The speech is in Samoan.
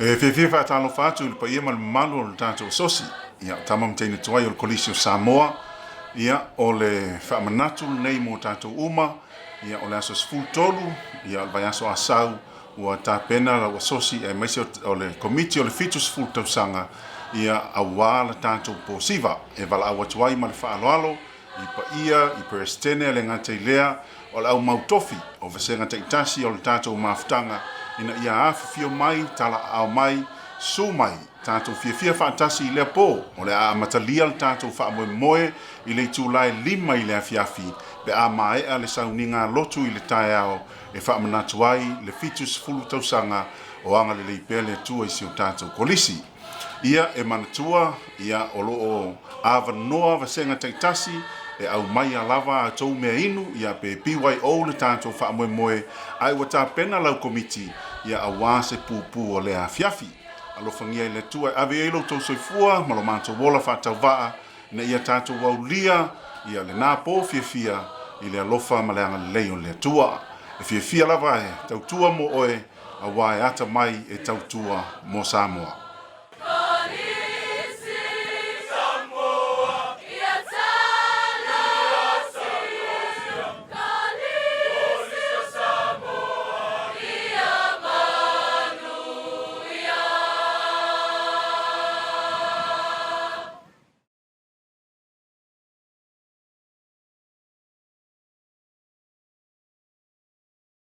E fiafia faatalofa atu i le paia ma le mamalu o le tatou asosi, ia, o tama ma teine tuai o le Kolisi o Samoa, ia, o le faamanatu lenei mo tatou uma, ia, o le aso 13, ia, o le vaiaso Asau, ua tapena lau asosi aemaise o le Komiti o le 70 tausaga, ia, aua le tatou posiva e valaau atu ai ma le faaaloalo i paia, i Peresetene a le gata i lea, o le au mau tofi o vasega taitasi o le tatou mafutaga ina ia afifio mai, talaaao mai, su mai, tatou fiafia faatasi i lea po, o le a amatalia le tatou faamoemoe i le itula e 5 i le afiafi pe a maea le sauniga lotu i le taeao e faamanatu ai le 70 tausaga o agalelei pea le Atua i si o tatou Kolisi. Ia e manatua, ia, o lo o avanoa vasega taitasi e aumaia lava a tou mea inu, ia, pe BYO le tatou faamoemoe, ae ua tapena lau komiti, ia, aua se pupū o lea afiafi. Alofagia e le Atua e ave ai lo outou soifua ma lo matou ola faatauvaa, ina ia tatou aulia, ia, lena pō fiafia i le alofa ma le agalelei o le Atua. E fiafia lava e tautua mo oe, aua e atamai e tautua mo Samoa.